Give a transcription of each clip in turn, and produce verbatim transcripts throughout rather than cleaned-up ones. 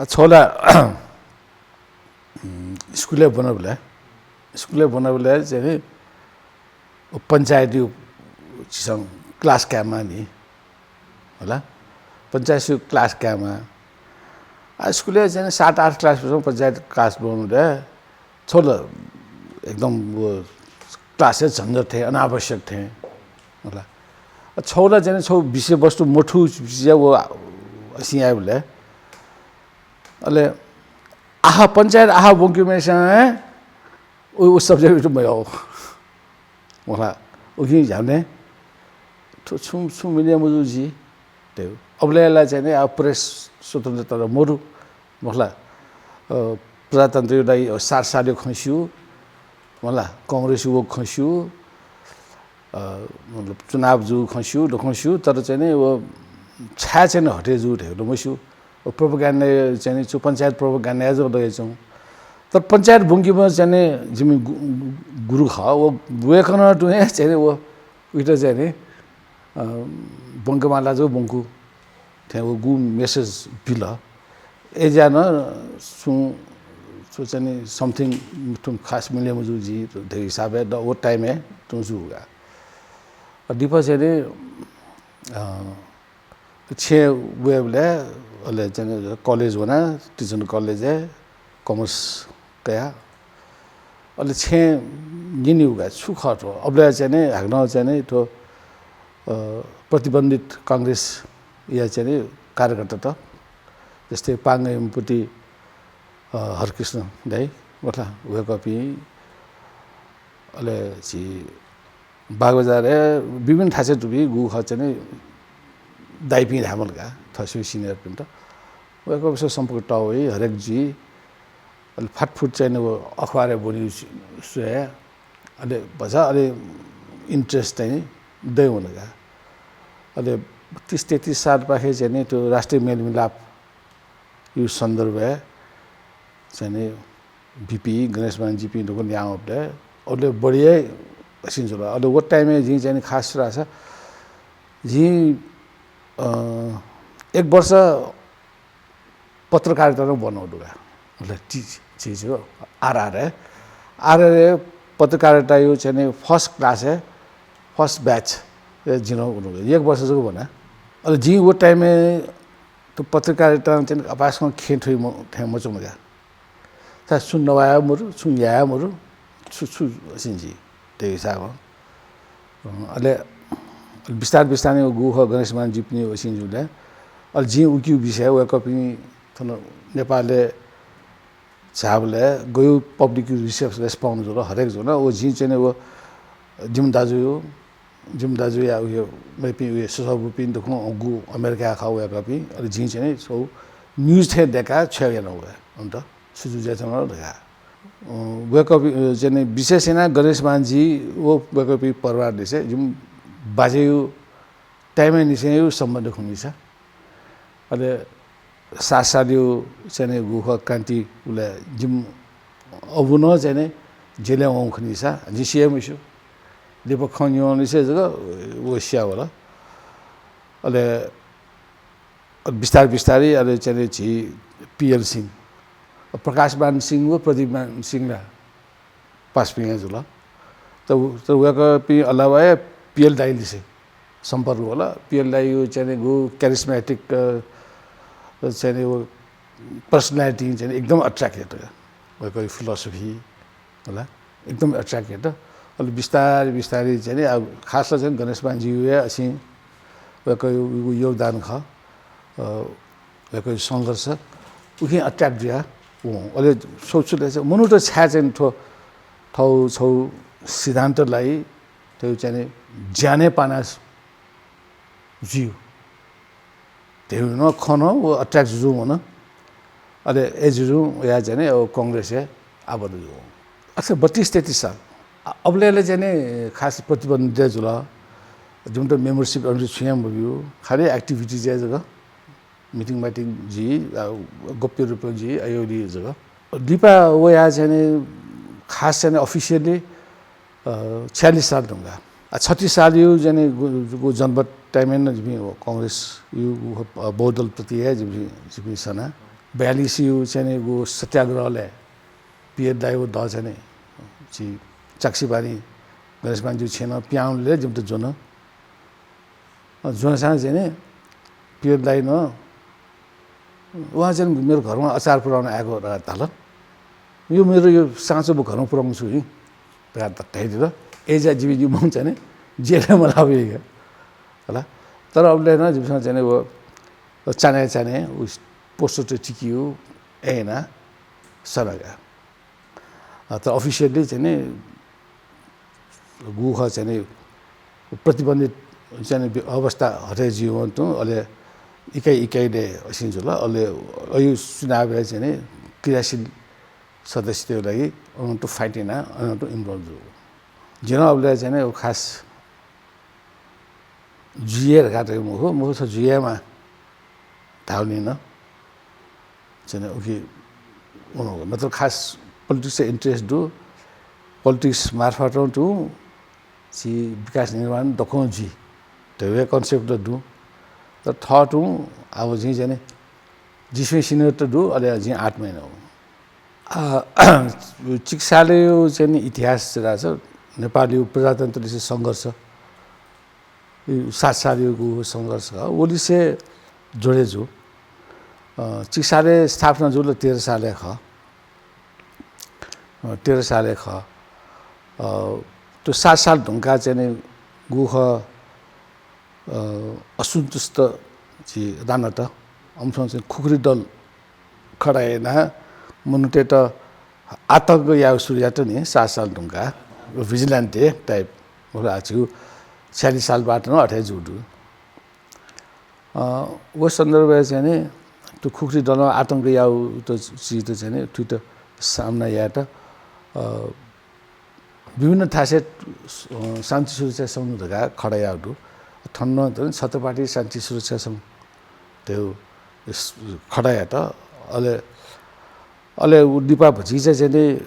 छौ ला स्कुलय् ब्वनाबलय्, स्कुलय् ब्वनाबलय् चाहिँ नि पञ्चायतयु झीसं class कायेमाः नि, होला। पञ्चायतयु class कायेमाः। आ, स्कुलय् चाहिँ नि सात आठ class पछ्यां पञ्चायत class ब्वनाबलय् छौ ला एकदम व class हे झन्झट थें, अनावश्यक थें, होला। आ, छौ ला चाहिँ नि छौ विषयवस्तु मथू चिज व सिं यायेबलय् अले आहा पञ्चायत आहा ब्वंकेमाःसां हे उ, उ subject मयः। मला, उकिं झ्याउने थ्व छुं, छुं मिले मजू जि। अबलय् ला चाहिँ नि आ press स्वतन्त्रता मरु। मला, अ, प्रजातन्त्रयु लागि सार सारयु खँ स्यू। मला, कांग्रेसयु खँ स्यू। अ, मतलब चुनाव जूगु खँ स्यू, दक्व खँ स्यू, तर चाहिँ नि व छाय् चाहिँ नि हटे जू धयागु मस्यू। व propaganda चाहिँ नि छु पञ्चायत propaganda जक दयाच्वं। तर पञ्चायत ब्वंकेम्ह चाहिँ नि जिमि गु-, गु-, गुरु खः, व वय्कलं तुं हे चाहिँ नि व उइत चाहिँ नि, अ, ब्वंकेमाला जक ब्वंकू थें व गु message बिल। अय्ज्याः नं सुं, सुं चाहिँ नि something थुं खास मिले मजू जि धयागु हिसाबय् द-, व time-य् तुं जूगु का। अ, लिपा चाहिँ नि, अ, छेँ वयेबलय् अले चाहिँ नि college वना, टिचन college-य् commerce कया। अले छेँ न्यनेगु का, छु खः थ्व? अबलय् चाहिँ नि हाकनं चाहिँ नि थ्व, अ, प्रतिबन्धित कांग्रेसया चाहिँ नि कार्यकर्तात, जस्तै पाङ्गयम्पुति, अ, हरकृष्ण दाइ, वय्कःपिं, अले झी बागबजारय् विभिन्न थासय् दुपिं गु खः चाहिँ नि दाइपिं धायेमाल का, थःस्यू senior-पिन्त। वय्कःपिन्सं सम्पर्क तःवइ, हरेक जुइ। अले फाटफुट चाहिँ नि व अखबारय् ब्वनी स्वये, अले भचा अले interest चाहिँ नि दयेवन का। अले बत्तीस तेत्तीस सालपाखे चाहिँ नि त्यो राष्ट्रिय मेलमिलापयु सन्दर्भय् चाहिँ नि VP गणेशमानजीपिं दक्व ल्याहां वःबलय् अले बढी हे असिं जुल। अले व time-य् जिं चाहिँ नि खास छु धाःसा जिं, अ, एक वर्ष पत्रकारिता नं ब्वनागु दु का। मतलब ति-, ति छु, RRA। RRA पत्रकारितायु चाहिँ नि first class-य्, first batch-य् जिं नं वनागु दु। एक वर्ष जक ब्वना। अले जिं व time-य् त पत्रकारितां चाहिँ नि अपाय्सकं खेँ थुइ म-, थें मच्वं का। सा छुं नवाये मरु, छुं याये मरु, छु, छु असिं जि, धयागु हिसाबं। अ, अले बिस्तार बिस्तार नै गु खः गणेशमानजीपिनि असिं जुल। अले जिं उकियु विषय वय्कःपिं थन नेपालय् झाःबलय् गयु public reception response जुल, हरेक जुल। व जिं चाहिँ नि व जिमि दाजुयु, जिमि दाजुया उयो मेपिं उयो सभापिं दक्वं गु अमेरिकाय् खः वय्कःपिं। अले जिं चाहिँ नि छौ news थें दय्काः छ्वये यानागु वय्कःपिन्त। छु जुयाच्वन धकाः। अ, वय्कःपिं, अ, चाहिँ नि विशेष यानाः गणेशमानजी व वय्कःपिं परिवारलिसे जिमि बाज्यायु time-य् निसेंयु सम्बन्ध खनीसा। अले सात सालयु चाहिँ नि गु खः क्रान्ति उलय् जिमि अबु नं चाहिँ नि जेलय् वंगु खनीसा, जिं सिया मस्यू। लिपा खँ न्यंनिसें जक व सिया वल। अले बिस्तार बिस्तारै अले चाहिँ नि झी पीएल सिंह, प्रकाशमान सिंह व प्रदीपमान सिंह ला पासापिं हे जुल। त व-, त वय्कःपिं अलावा हे पीएल दाइलिसे सम्पर्क वल। पीएल दाइयु चाहिँ नि गु charismatic, अ, चाहिँ नि व personality चाहिँ नि एकदम attract यात का। वय्कःयु philosophy, होला, एकदम attract यात। अले बिस्तारै बिस्तारै चाहिँ नि, अब खास ला चाहिँ गणेशमानजीयु हे असिं वय्कःयु योगदान खः, अ, वय्कःयु संघर्ष, उकिं attract जुया वं। अले छौ छु धाःसा मनूत छाय् चाहिँ नि थ्व, थौ छौ सिद्धान्त लागि थौ चाहिँ नि ज्यानय् पाना जुइ। धयागु नं खँ नं व attract जुजुं वन। अले अय् जुजुं वया चाहिँ नि कांग्रेसय् आबद्ध जुल। अच्छा, बत्तीस तेत्तीस साल। अ-, अबलय् ला चाहिँ नि खास प्रतिबन्धित जुल। जिमित membership अनुसार छुं हे मब्यू। खालि activity-य् जक, meeting माइटिङ जुइ, अ, गोप्य रूपं जुइ, अय् लिय् जक। लिपा वया चाहिँ नि खास चाहिँ नि officially अ, छयालिस साल धुंकाः। आ, छत्तीस सालयु चाहिँ नि गु-, गु जनमत time-य् नं जिमि कांग्रेसयु गु, अ, बहुदलप्रति हे जिमि, जिमि सना। बयालिसयु चाहिँ नि गु सत्याग्रहलय् पियर दाइ व दः चाहिँ नि झी चाक्सी बानी गणेश मानज्यू छेँनं पिहां वनेबलय् जिमित ज्वन। अ, ज्वंसां चाहिँ नि पियर दाइनं उहाँ चाहिँ मेरो घरमा अचार पुर्याउन आएको धकाः धाल। यो मेरो यो साँचो म घरमा पुर्याउँछु हि धकाः धयादिल। अय्‌जुया जिमि जिमि चाहिँ नि जेलय् मलाःगु का। होला। तर अबलय् नं जिमिसं चाहिँ नि व चान्हय् चान्हय् उ पोस्टर त टिकियो अय् याना सना का। अ, तर officially चाहिँ नि गु खः चाहिँ नि प्रतिबन्धित चाहिँ नि अवस्था हटे जुइवं तुं अले इकाइ इकाइलय् असिं जुल। अले अयु चुनावय् चाहिँ नि क्रियाशील सदस्यतयु लागि अनंतु fight याना अनंतु involve जू। जिं अबलय् चाहिँ नि खास जुइ हे धकाः धयागु मखु, मखु छ जुइ हे माः धाःगु निं नं चाहिँ नि उकी वनागु। मतलब खास politics-य् interest दु, politics मार्फतं तुं झी विकास निर्माण दक्वं जुइ धयागु concept ला दु। तर थः तुं अब जिं चाहिँ नि जिस्वँ senior त दु, अले जिं आठ महिना वं। आ, चिकित्सालययु चाहिँ नि इतिहास चाहिँ धाःसा नेपालयु प्रजातन्त्र लिसे संघर्ष, सात सालयु गु संघर्ष खः, व लिसे जोडे जू। अ, चिकित्सालय स्थापना जुल तेह्र सालय् खः। अ, तेह्र सालय् खः। अ, त्यो सात साल धुंकाः चाहिँ नि गु खः, अ, असन्तुष्ट झी रानात, अमिसं चाहिँ खुकुरी दल खडा यानाः मनूतय्‌त आतंक यायेगु सुरु यात नि सात साल धुंकाः, vigilante type। मतलब आः छिगु छयालिस सालपाट नं अथे जू दु। अ, व सन्दर्भय् चाहिँ नि थ्व खुकुरी दलं आतंक याःगु त चिज त चाहिँ नि थुइत सामना यायेत, अ, विभिन्न थासय्, अ, शान्ति सुरक्षा संघ धकाः खडा याःगु दु। थन नं त छत्रपाटी शान्ति सुरक्षा संघ धयागु स-, खडा यात। अले, अले उ लिपा भतिचा चाहिँ नि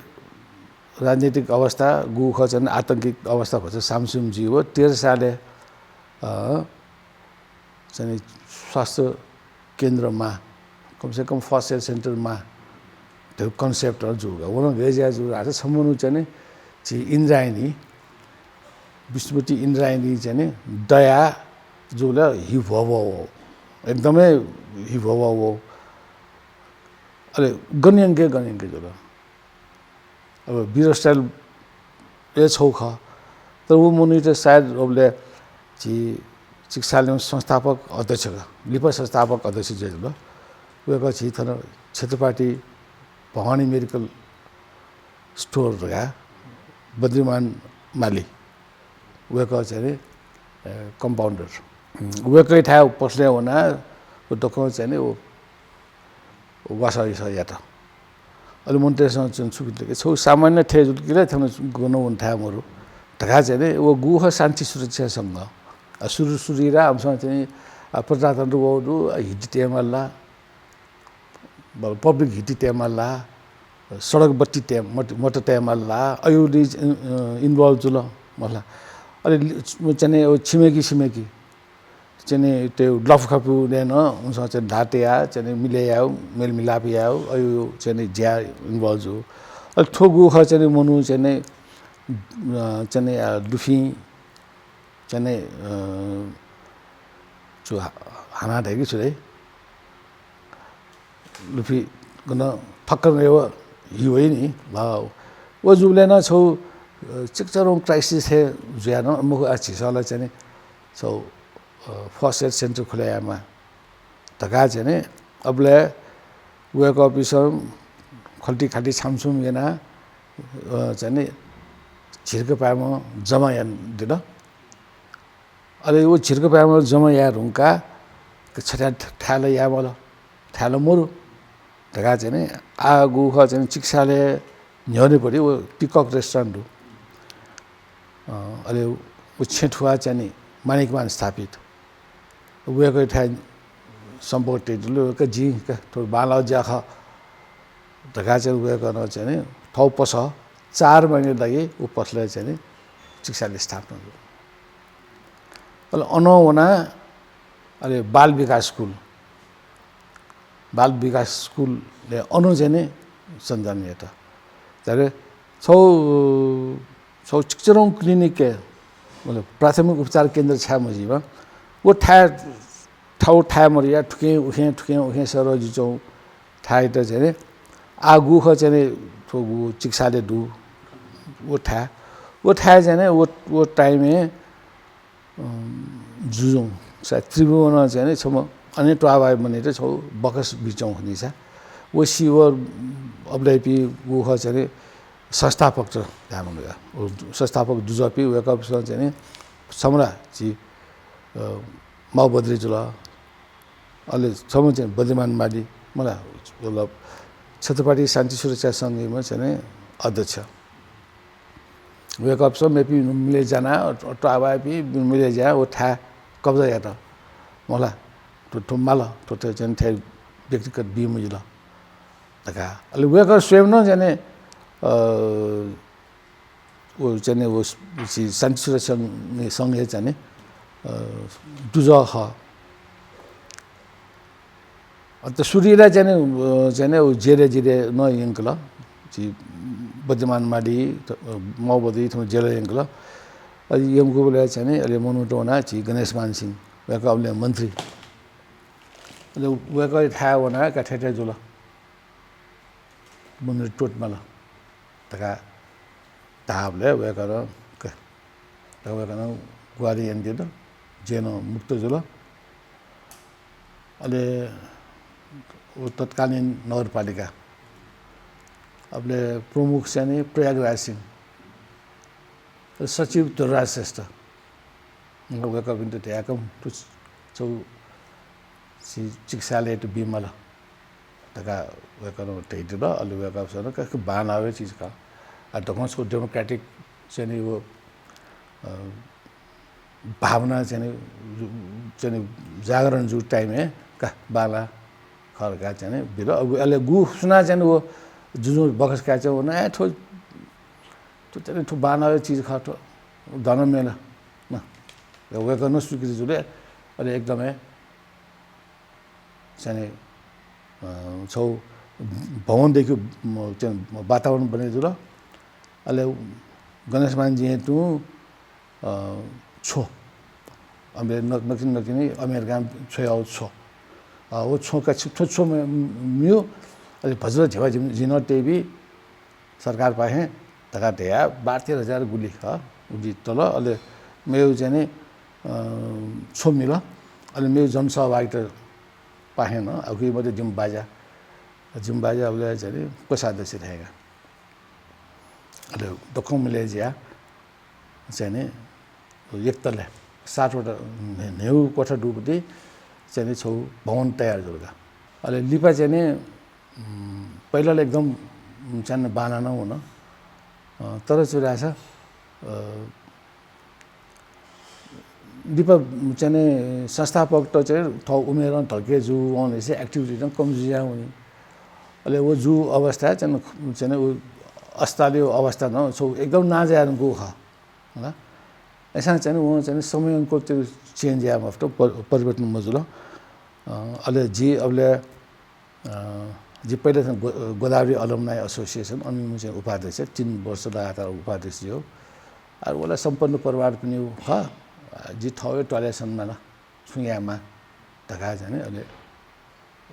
राजनीतिक अवस्था गु खः चाहिँ नि आतंकिक अवस्था भचा सामसिम जुइ व तेह्र सालय्, अ, चाहिँ नि स्वास्थ्य केन्द्र माः, कम से कम first aid center माः धयागु concept जूगु। व नं गय् जुया जूगु धाःसा छम्ह मनू चाहिँ नि झी इन्द्रायणी, विष्णुपति इन्द्रायणी चाहिँ नि दया जूगुलिं हि भ्वभ्व वः। एकदमै हि भ्वभ्व वः। अले गनयंके गनयंके जुल। अब वीर style हे छौ खः। तर व मनूइत सायद अबलय् झी चिकित्सालय संस्थापक अध्यक्ष, लिपा संस्थापक अध्यक्ष जुयादिल। वय्‌कः झी थन क्षेत्रपाटी भवानी medical store धकाः बद्रीमान माली, वय्‌कः चाहिँ नि, अ, compounder। वय्‌कःयाथाय् पसलय् वनाः व दक्वं चाहिँ नि व वासः यात। अले मनूतय्‌सं चाहिँ छु बिल कि छौ सामान्य थें जुल कि ला थन गन वन थाय् मरु धकाः चाहिँ नि व गु खः शान्ति सुरक्षा संघ। अ, सुरु सुरुइ ला अमिसं चाहिँ, अ, प्रजातन्त्र वःगु दु, अ, हिति तयेमाल ला, ब-, public हिति तयेमाल ला, सडक बत्ती तये-, मत-, मत तयेमाल ला, अयु लिं, अ, involve जुल मला। अले लि-, चाहिँ नि व छिमेकी सिमेकी चाहिँ नि त्यो लफुखफुलय् नं उमिसं चाहिँ नि ल्हाः तयाः चाहिँ नि मिले यायेगु, मेलमिलाप यायेगु, अयु चाहिँ नि ज्या involve जू। अले थ्व गु खः चाहिँ नि मनू चाहिँ नि, अ, चाहिँ नि, अ, लुफिं चाहिँ नि, अ, छु हा-, हाना धाइ कि छु धाइ? लुफिं गन फक्क नयेव हि वइ नि। व जूबलय् नं छौ, अ, चिकिचारौं crisis हे जुया नं मखु, आ, झीसं ला चाहिँ नि छौ, अ, first aid center खुले यायेमाः धकाः चाहिँ नि अबलय् वय्‌कःपिसं खल्टी खाल्टी छामछुम यानाः, अ, चाहिँ नि झिर्कापाय्‌म्ह जमा यानादिल। अले व झिर्कापाय्‌म्ह जमा याये धुंकाः छथाय् थाय् ला यायेमाल, थाय् ला मरु धकाः चाहिँ नि आः गु खः चाहिँ नि चिकित्सालय न्ह्यःनेपट्टि व Peacock restaurant दु। अ, अले व छेँ थुवाः चाहिँ नि माणिकमान स्थापित। वय्‌कःयाथाय् सम्पर्क तयादिल, वय्‌कः जिं का थ्व बांलाःगु ज्या खः धकाः चाहिँ वय्‌कलं चाहिँ नि थौ पसः चार महिनाया लागि व पसलय् चाहिँ नि चिकित्सालय स्थापना जुल। अले अनं वनाः अले बाल विकास स्कुल बाल विकास स्कुलय् अन चाहिँ नि सञ्चालन यात। तर छौ, छौ चिकचरौं क्लिनिकय्, मतलब प्राथमिक उपचार केन्द्र छाय् मजिबा, व थाय्, थौ थाय् मरुया, थुखें उखें, थुखें उखें सरः जुइच्वंगु थाय्‌यात चाहिँ नि, आः गु खः चाहिँ नि, थ्व गु चिकित्सालय दु, व थाय्, व थाय् चाहिँ नि, व, व time-य् अँ, जुजुं, सा त्रिभुवनं चाहिँ नि छम्ह अन त्वाःबाः मनूयात छौ बखस बिच्वं खनी सा। व सिवः अबलय्‌पिं व खः चाहिँ नि संस्थापकत धायेमाल का। व संस्थापक दुजःपिं वय्‌कःपिन्सं चाहिँ नि छम्ह ला झी, अ, माओ बद्री जुल। अले छम्ह चाहिँ बद्रीमान माली, मला, मतलब, क्षेत्रपाटी शान्ति सुरक्षा संघया चाहिँ नि अध्यक्ष। वय्‌कःपिन्सं मेपिं मिले ज्यानाः, त्वाःबाःपिं मिले ज्यानाः व थाय् कब्जा यात। मला, थ्व, थ्व माल, थ्व, थ्व चाहिँ नि थाय् व्यक्तिगत बी मजिल धकाः। अले वय्‌कः स्वयं नं चाहिँ नि, अ, व चाहिँ नि व स-, स-, शान्ति सुरक्षा संघ, संघया चाहिँ नि, अ, दुजः खः। अ, त सुरुइ ला चाहिँ नि, अ, चाहिँ नि व जेलय्, जेलय् नं यंकल। झी बद्रीमान माली, त, अ, माओ बद्री थन जेलय् यंकल। अले यंकूबलय् चाहिँ नि अले मनूत वनाः झी गणेशमान सिंह, वय्‌कः अबलय् मन्त्री। अले वय्‌कःया थाय् वनाः का थथे थथे जुल। मनूत त्वःतेमाल धकाः धाःबलय् वय्‌कलं क-, वय्‌कलं ग्वाहालि यानादिल, जेलं मुक्त जुल। अले व तत्कालीन नगरपालिका, अबलय् प्रमुख चाहिँ नि प्रयागराज सिंह, सचिव ध्रुवराज श्रेष्ठ। वय्‌कःपिन्त धयाकं थ्व छौ चि-, चिकित्सालययात बीमाल धकाः वय्‌कलं धयादिल। अले वय्‌कःपिन्सं का बांलाःगु चिज खः। आ, दक्वं छौ democratic चाहिँ नि व, अ, भावना चाहिँ नि, चाहिँ नि जागरण जूगु time-य् का बांलाः खः धकाः चाहिँ नि बिल। अब अले गु सुनां चाहिँ नि व जुजुं बखस काय् चाहिँ व ना, ए, थ्व, थ्व चाहिँ नि थ्व बांलाःगु चिज खः, थ्व दन मेल। न, वय्‌कलं स्वीकृति जुल। अले एकदमै चाहिँ नि, अ, छौ भवन दय्‌क्यु, म, चाहिँ वातावरण बने जुल। अले गणेशमानजीं तुं, अ, छ्व, अमेर-, न-, नकिं नकिं अमेरिकां छ्वयाउ छ्व। अ, व छ्व का छि-, थ्व छ्व म-, म्यू, अले भचा धिबा जिं, जिं नं तयेबी, सरकारपाखें धकाः धयाः बाह्र तेह्र हजार गुलि खः, गुलि तल। अले मेगु चाहिँ नि, अ, छ्व मिल। अले मेगु जनसहभागितापाखें नं, अ, उकी मध्ये जिमि बाज्या, जिमि बाज्या अबलय् चाहिँ नि कोषाध्यक्ष थें का। अले दक्वं मिले जुयाः चाहिँ नि एक तले सातवटा न्हे-, न्हेउ कोठा दुगुति चाहिँ नि छौ भवन तयार जुल का। अले लिपा चाहिँ नि, उम्, पहिला ला एकदम चाहिँ नि बांलाः नं वन। अ, तर छु धाःसा, अ, लिपा चाहिँ नि संस्थापकत चाहिँ थौ उमेरं ढल्के जू वंनिसें activity नं कम जुया वनी। अले व जू अवस्था चाहिँ नि, चाहिँ नि उ अस्पतालया अवस्था नं छौ एकदम नांजाःगु खः। होला। अय्‌सां चाहिँ नि वं चाहिँ नि समयंक त्यो change याये मफुत, पर-, परिवर्तन मजुल। अ, अले जि अबलय्, अ, जि पहिले चाहिँ गो-, गोदावरी Alumni Association, अन चाहिँ उपाध्यक्ष, तीन वर्ष लगातार उपाध्यक्ष जुयाउ। आर वला सम्पन्न परिवारपिनिउ खः, जि थौंया त्वालय् सनेमाल, छुं यायेमाः धकाः चाहिँ नि अले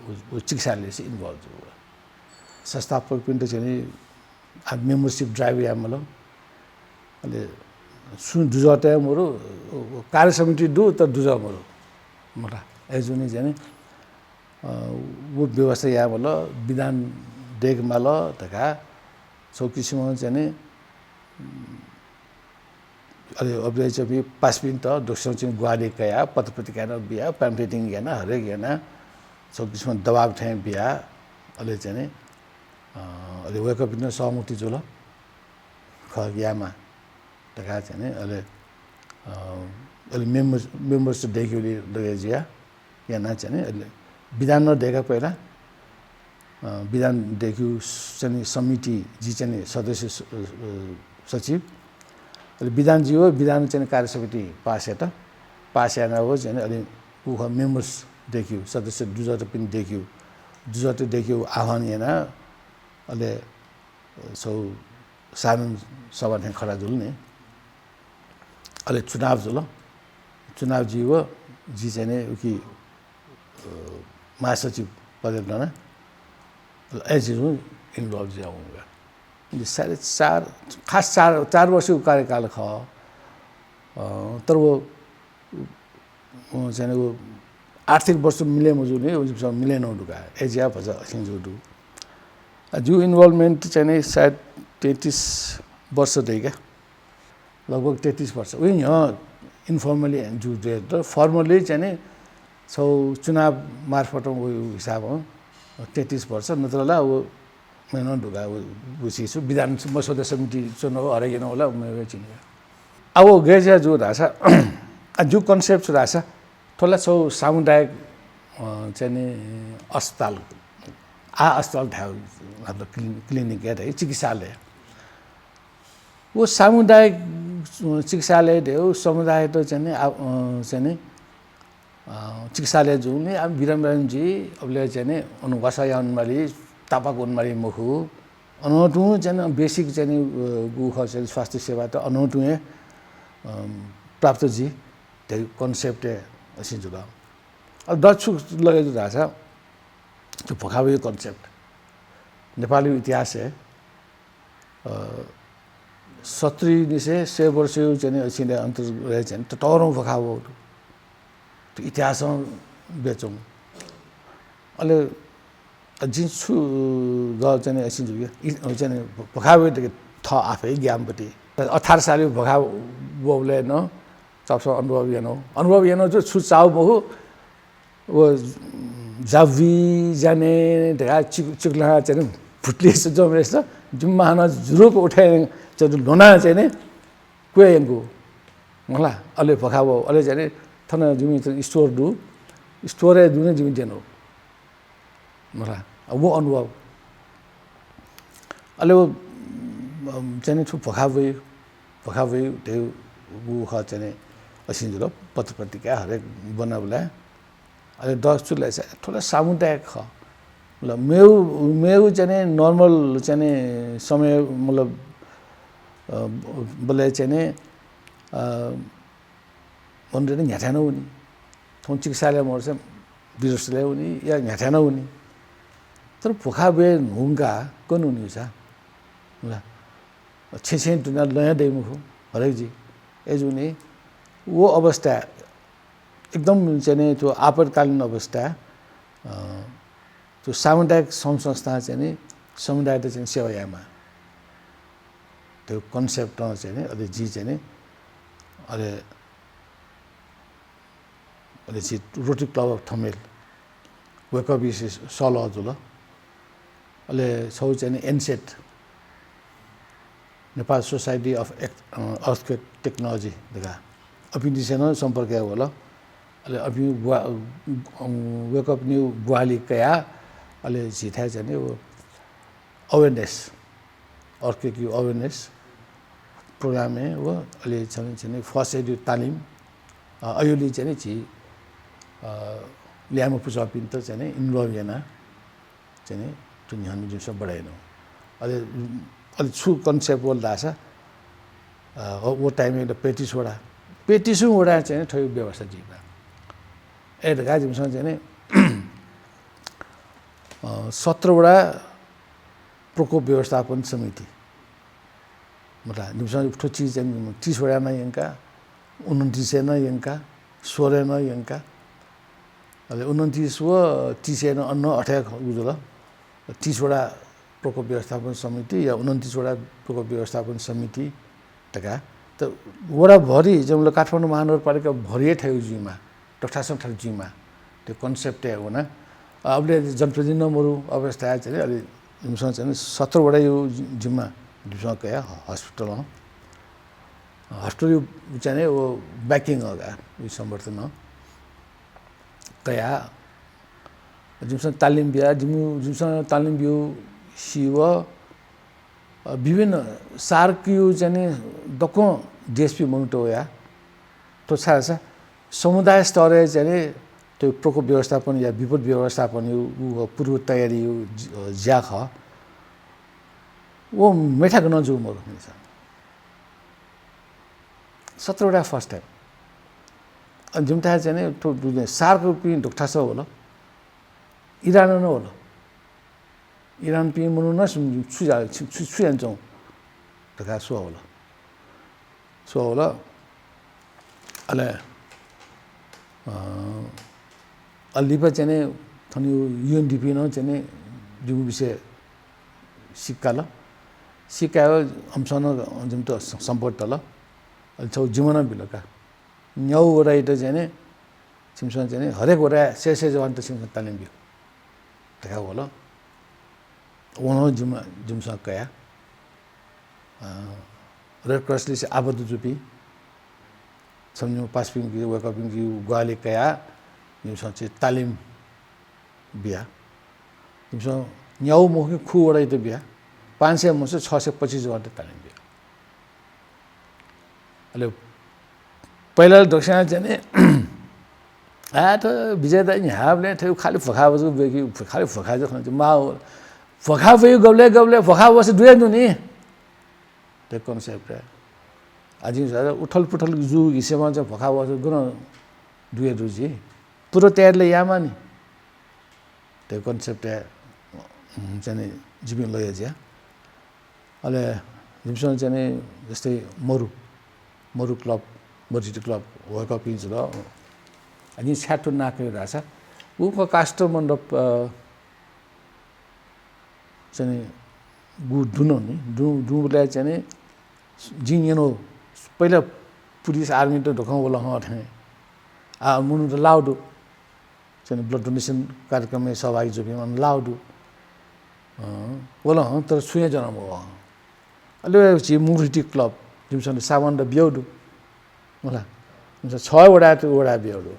उ, उ चिकित्सालयय् involve जू। संस्थापकपिन्त चाहिँ नि आ membership drive यायेमाल। अले सुं दुजः तये मरु, कार्य समिति दु, तर दुजः मरु। मला, अय्‌जूगुलिं चाहिँ नि, अ, व व्यवस्था यायेमाल, विधान दयेकेमाल धकाः छौ किसिमं चाहिँ नि, अले अबलय् चाहिँ पासापिन्त दक्वसिनं चाहिँ ग्वाहालि कयाः, पत्रपत्रिका नं बियाः, pamphleting यानाः, हरेक यानाः, छौ किसिमं दबाब थें बियाः, अले चाहिँ नि, अ, अले वय्‌कःपिन्त सहमति जुल, खः यायेमाः धकाः चाहिँ नि, अले, अ, अले members, members दय्‌केगुली लगे जुयाः यानाः चाहिँ नि, अले विधान नं दय्‌का पहिला, अ, विधान दय्‌केगु चाहिँ नि समिति, जि चाहिँ नि सदस्य स-, अ, सचिव। अले विधान जुयाव, विधान चाहिँ नि कार्य समिति पास यात। पास यानाव चाहिँ नि अले उ खः members दय्‌केगु, सदस्य दुजःतपिं दय्‌केगु। जुजुत देख्यु आह्वान याना, अले छौ साधारण सभा थें खडा जुल नि। अले चुनाव जुल। चुनाव जुइव जि चाहिँ नि उकी, अ, महासचिव पदय् दना। अले जि जुन involve जुया वंगा। जि साढे चार, खास चार, चार वर्षको कार्यकाल खः। अ, तर व, व चाहिँ नि व आर्थिक वर्ष मिले मजू नि, व जिमिसं मिले नं दुका। एजिया भचा असिं जू दु। अ, जु involvement चाहिँ नि सायद तेत्तिस वर्ष दइगा। लगभग तेत्तिस वर्ष। उइ न्ह्यः informally जु जुया, तर formally चाहिँ नि छौ चुनाव मार्फत व हिसाबं तेत्तिस वर्ष, नत्र ला व मेनं दुगा व, व सिसु विधान मसौदा समिति च्वन हो, हरेक यन होला, व मेवे चिनिया। अब गय् जुया जु धासा, आ, जु concept छु धासा, थोला छौ सामुदायिक, अ, चाहिँ नि अस्पताल, आ अस्पताल धायु, मतलब क्लिन-, clinic या धायु, चिकित्सालय। व सामुदायिक, अ, चिकित्सालय धायु, समुदायत चाहिँ नि, आ, अ, चाहिँ नि, अ, चिकित्सालय जुनि, अब बिरामी बिरामी जुइ, अबले चाहिँ नि, अन वासः याउन माली, तापाक वने माली मखु। अन तुं चाहिँ नि, basic चाहिँ नि, अ, गु खः चाहिँ नि, स्वास्थ्य सेवा त अन तुं हे, अ, प्राप्त जुइ, धइ concept हे असिं जुल। अब दच्छु लगे जु धासा, त्यो भुखाबुया concept। नेपाली इतिहास हे, अ, सत्तरी निसे सय वर्षयु चाहिँ नि असिं ले अन्तर रहे चाहिँ नि ततःधंगु भुखाबु। त्यो इतिहासं बेचुं। अले जिं छु ग चाहिँ नि असिं जुया, इ-, चाहिँ नि भुखाबु धके थ आफै ज्ञानपति। अठार सालयु भुखाबुबले न चापसं अनुभव यानो। अनुभव यानो जो छु चाउ बहु, व जावी जाने धका चिक-, चिकला चाहिँ नि भुटली से जमेस त, जुम्मा हाना जुरुक उठे चाहिँ नि लोना चाहिँ नि क्वे यंगु। मला, अले भुखाबु, अले चाहिँ नि थन जिमि चाहिँ store दु, store हे दुने जिमि देनु। मला, अब वो अनुभव। अले वो, अम, चाहिँ नि छु भुखाबुइ, भुखाबुइ धे वो खः चाहिँ नि असिं जुल, पत्र पत्रिका हरेक बनाबला। अले दस चुले चाहिँ थोड़ा सामुदायिक खः। मतलब मेउ, मेउ चाहिँ नि normal चाहिँ नि समय, मतलब, अ, बले चाहिँ नि, अ, मन्दिर न्ह्याथाय् नं वनी। थौं चिकित्सालय मोर से बिरसले वनी या न्ह्याथाय् नं वनी। तर भुखाबुये न्हुंका कन वनी सा। ल। छेँ छेँ दुना लया दइ मखु, हरेक जि। ए जुनि, वो अवस्था, एकदम चाहिँ नि त्यो आपतकालीन अवस्था, अ, त्यो सामुदायिक सङ्घ संस्था चाहिँ नि समुदायत चाहिँ नि सेवा यायेमा। त्यो concept चाहिँ नि, अले जि चाहिँ नि, अले, अले जि Rotary Club of Thamel, wake up इसे सलह जुल। अले छौ चाहिँ नि एनसेट, Nepal Society of Ex-, a, Earthquake Technology धका। अपिं दिसे नं सम्पर्क याये वल। अले अपिं ग्वा-, अ, वेकअप न्यू ग्वाहालि कया, अले झीथाय् चाहिँ नि वो awareness, earthquake यु awareness program हे व अले छने छने first aid यु तालिम, अ, अयुलि चाहिँ नि झी, अ, ल्याय्म्ह पुचःपिन्त चाहिँ नि involve याना चाहिँ नि थ्व न्ह्यःने जिमिसं बढाइ याना। अले, अले छु concept वल धाःसा, अ, व, व time य् त पैंतिस वडा, पैंतिस वडा चाहिँ नि थ्व व्यवस्था जुइबा। ए धकाः जिमिसं चाहिँ नि, अ, सत्र वडा प्रकोप व्यवस्थापन समिति। मतलब, जिमिसं थ्व चिज चाहिँ नि तीस वडा नं यंका, उनन्तीस नं यंका, सोह्र नं यंका। अले उनन्तीस व तीस नं अन अथे ख-, उ जुल। तीस वडा प्रकोप व्यवस्थापन समिति या उनन्तीस वडा प्रकोप व्यवस्थापन समिति धकाः। त वडा भरि, जमल काठमाडौं महानगरपालिका भरि हे थ्व जुइमा, तथासं थ्व जुइमा, त्यो concept हे वना। अबले जनप्रतिनिधि नं मरु अवस्था चाहिँ नि, अले जिमिसं चाहिँ नि सत्र वडा यु जि-, जिम्मा जिमिसं कया ह-, hospital हँ। Hospital यु चाहिँ नि वो backing हगा, यु समर्थन हँ। कया, जिमिसं तालिम बिया, जिमि-, जिमिसं तालिम बियु सिव, अ, विभिन्न सार्क यु चाहिँ नि दक्वं देशपि मनूत वया। थ्व छाय् धाःसा समुदाय स्तरय् चाहिँ नि त्यो प्रकोप व्यवस्थापन या विपद व्यवस्थापन यो, उ पूर्व तयारी यो ज-, ज्या खः। व मेथाय् गनं जू मखु खनिसा। सत्र वडा first time। अ, जिमिथाय् चाहिँ नि थ्व दुने सार्कपिं धुकथासः वल। इरान नं वल। इरानपिं मनू नं छु, छु जा-, छु, छु, छु यानाच्वं धकाः स्वः वल। स्वः वल। अले, अ, अले लिपा चाहिँ नि थन यु-, UNDP नं चाहिँ नि जिगु विषय सिकाल। सिकायो, अमिसं नं जिमित स-, सम्पर्क तल। अले छगू जिम्मा नं बिल का। न्यागू वडायात चाहिँ नि छिमिसं चाहिँ नि हरेक वडाय् सय सय जवानत छिमिसं तालिम ब्यु धकाः वल। व नं जिम्मा, जिमिसं कया। अ, Red Cross लिसे आबद्ध जूपिं छम्ह निम्ह पासापिंके, वय्कःपिंके ग्वाहालि कयाः जिमिसं चाहिँ तालिम बिया। जिमिसं न्यागू मखु कि खू वडायात बिया। पाँच सय मसय् छ सय पच्चिस जवानत तालिम बिया। अले पहिला दक्वसिनं चाहिँ नि, आ, थ्व विजय दाइ न्ह्याबलें थ्व खालि भ्वखाभ्वजु ब्यु कि, खालि भ्वखा जक खन, माः भ्वखा ब्यु गबलें गबलें भ्वखाभ्वस दुया दु नि। थ्व concept। आ, जिं झा उथल पुथल जूगु हिसेमा चाहिँ भ्वखाभ्वस गनं दुया दु जि। पूर्व तयारी ला यायेमाः नि। थ्व concept, उम्, चाहिँ नि जिपिं लया ज्या। अले जिमिसं चाहिँ नि जस्तै मरु, मरु club, मरु City Club वय्कःपिं जुल। आ, जिं छाय् थ्व नां कयागु धाःसा उ क-, काष्ठ मण्डप, अ, चाहिँ नि गु दुन नि, दु-, दुबलय् चाहिँ नि जिं न्यनो, पहिला पुलिस आर्मी त धकं वल हं थें। आ, मनूत लाउ दु। चाहिँ नि blood donation कार्यक्रमय् सहभागी जूपिं अन लाउ दु। अँ, वल हं, तर छुं हे ज्वना मवः हं। अले झी मरु City Club, जिमिसं सामान त ब्यु दु। मला, जिमिसं छ वडाय् त वडाय् ब्यु दु।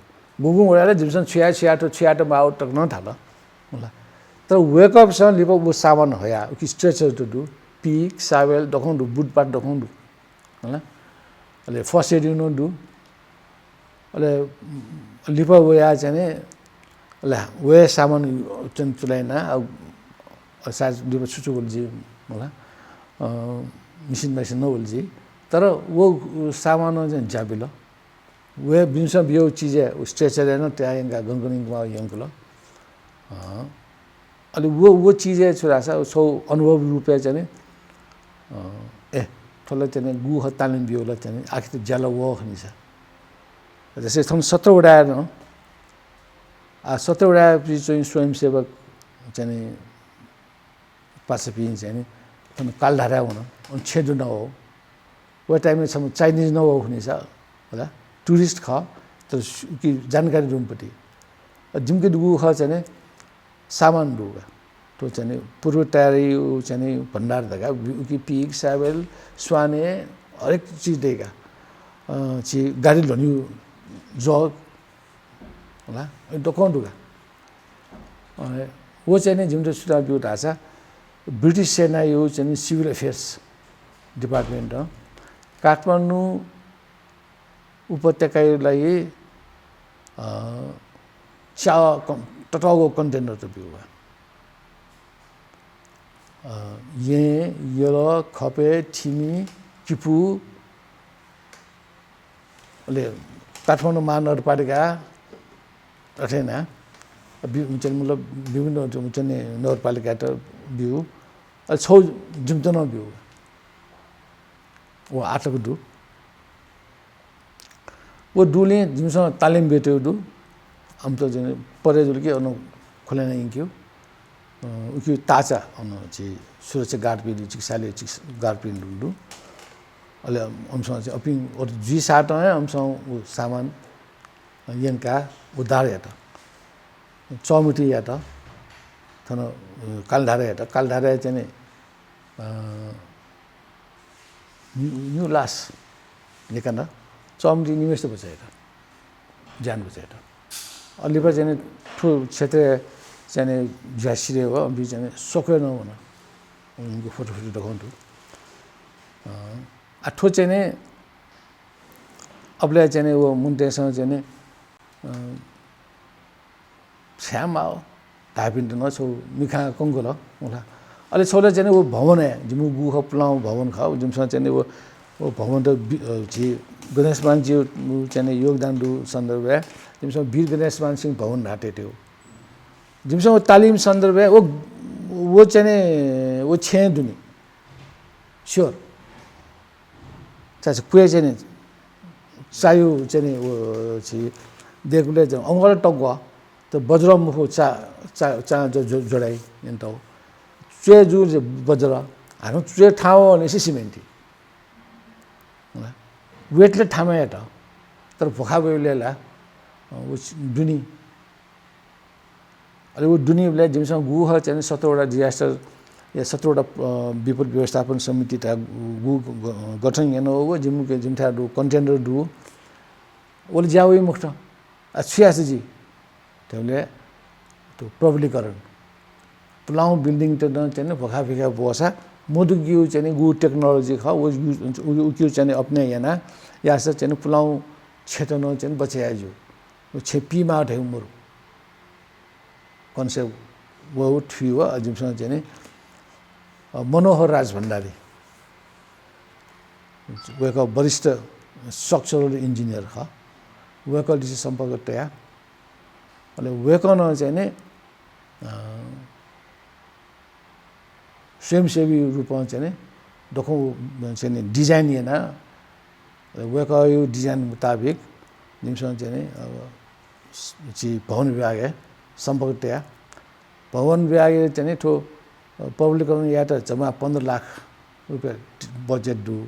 गुगुं वडाय् ला जिमिसं छु याये, छु याये, छु याये माः तक नं धाल। मला, तर वय्कःपिंसं लिपा व सामान हया, उकी stretcher त दु, पिक, सावेल दकं दु, बुटपाट दकं दु। हला? अले first aid नं दु। अले लिपा वया चाहिँ नि, अले वया सामान चाहिँ तुलाइना, अब सायद लिपा छु छु वल जि, मला? अ, machine machine नं वल जि। तर व सामान चाहिँ ज्याबिल। व बिन्सं बियो चिजय् stretcher नं तया यंका गनगन यंका यंकुल। अँ, अले व, व चिजय् छु धाःसा छगू अनुभव रूपय् चाहिँ नि, अँ, ए, थ्व ला चाहिँ नि गु ह तालिम बियो ला चाहिँ नि आखिर ज्याला वः खनिसा। जस्तै थन सत्र वडाय् नं, आ, सत्र वडाय् चाहिँ स्वयंसेवक चाहिँ नि पासापिं चाहिँ नि थन कालधाराय् वन, अन छेँ दुना वः। व time-य् छम्ह Chinese नं वः खनिसा, होला, tourist खः, तर सु-, कि जानकारी दुम्ह पति। अ, जिमिके दुगु खः चाहिँ नि सामान दुगु। थ्व चाहिँ नि पूर्व तयारी चाहिँ नि भण्डार धकाः, उकी पिक, सावेल, स्वाने, हरेक चिज दय्का। अ, छि गाडी ल्ह्वनिउ जग, होला, दकं दुगु। अ, व चाहिँ नि जिमित सुनां ब्यू धाःसा ब्रिटिस सेनाया चाहिँ नि civil affairs department-ं काठमाडौं उपत्यकाया लागि, अ, च्या कं-, ततःगु container त ब्यू। अ, येँ, यल, खपे, थिमि, किपू, अले काठमाडौं महानगरपालिका, अथे ना, वि-, मतलब विभिन्न नगरपालिकात ब्यू, अले छौ जिमित नं ब्यू। व आतक दु। व दुलिं जिमिसं तालिम ब्यूतय् दु। आमत जिं परे जुल कि अन खुले ना यंक्यू। अ, उकी ताचा अन छि सुरक्षा guard पिं दु, चिकित्सालय चिकित्सा guard पिं दु, दु। अले अमिसं चाहिँ अपिं अथे जुइसातं हे अमिसं उ सामान यंकाः उद्धार यात। चौमिटी यात। थन, अ, कालधारा यात। कालधारा चाहिँ नि, अ, निउ, निउ लास निकन चौमिटी निम्हेसित बचय् यात। ज्यान बचय् यात। अले लिपा चाहिँ नि थ्व क्षेत्रय् चाहिँ नि ज्या सिधय् व, अबि चाहिँ नि सक्वय् नं वन। उनके फोटो फोटो दकं दु। अ, आ थ्व चाहिँ नि अबलय् चाहिँ नि व मनूतय्सं चाहिँ नि, अ, छ्याये माः धाःपिन्त नं छगू मिखां कंकल, मला। अले छगू ला चाहिँ नि व भवन हे, जिमिगु खः पुलांगु भवन खः, जिमिसं चाहिँ नि व, व भवनत बि-, अ, झी गणेशमान ज्यू चाहिँ नि योगदान दु सन्दर्भय् जिमिसं वीर गणेशमान सिंह भवन धाः तयातयागु। जिमिसं व तालिम सन्दर्भय् व, व चाहिँ नि व छेँय् दुनि। Sure। चा चाहिँ क्वय् चाहिँ नि चायु चाहिँ नि व झी देगुलय् चाहिँ अवंगल तग्व, त बज्र मखु चा, चा, चा जो, जो, जोडाइ यंतौ। च्वय् जू जे बज्र, हानं च्वय् थाहां वःनिसें सिमेन्टि। Weight ले थामा यात। तर भुखा वइबलय् ला, अ, व दुनि। अले व दुनिबलय् जिमिसं गु खः चाहिँ नि सत्रवटा disaster या सत्रवटा, अ, विपद व्यवस्थापन समिति धया गु ग-, गठन यानागु, जिमि, जिमिथाय् दु, container दु। वले ज्या वइ मखुत। आ, छु याःसा जुइ? धइबलय् त्यो प्रबलीकरण। पुलांगु building त नं चाहिँ नि भुखाफिखा ब्वःसा मदुगु चाहिँ नि गु technology खः, व, उ, उकियु चाहिँ नि अपने याना, याःसा चाहिँ नि पुलांगु छेँत नं चाहिँ नि बचय् याये ज्यू। व छेँ पीमाः धइगु मरु। Concept व, व थुइ व, अ, जिमिसं चाहिँ नि, अ, मनोहर राज भण्डारी, वय्कः वरिष्ठ structural engineer खः। वय्कःलिसे सम्पर्क तया। अले वय्कलं चाहिँ नि, अ, स्वयंसेवी रूपं चाहिँ नि दक्वं चाहिँ नि design याना, वय्कःयु design मुताबिक जिमिसं चाहिँ नि, अ, झी भवन विभागय् सम्पर्क तया। भवन विभागय् चाहिँ नि थ्व, अ, प्रबलीकरण यायेत जम्मा पन्ध्र लाख रुपियाँ budget दु।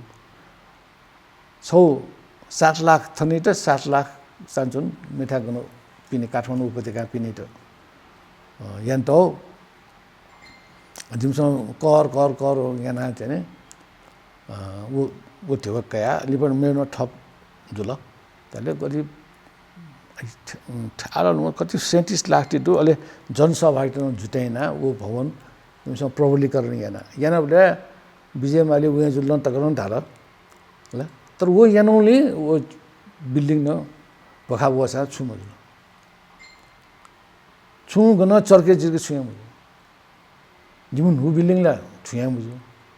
छगू सात लाख थनित, सात लाख चानचुन मेथाय् गन पिने, काठमाडौं उपत्यकाय् पिनेत, अ, यानातौ। जिमिसं कर, कर, कर याना चाहिँ नि, अ, व, व धिबा कया, लिपा मेगु नं थप जुल। तले कति, आलो कति सैंतिस लाख ति दु, अले जनसहभागिता नं जुयाना व भवन जिमिसं प्रबलीकरण याना। यानाबलय् विजय माली वयां जुल नं तक नं धाल। ल, तर व यानाबलय् व building नं भुखा ब्वःसा छुं मजुल। छुं गन चर्के चिर्के छुं याये मजू। जिमि न्हू building ला छुं याये मजू।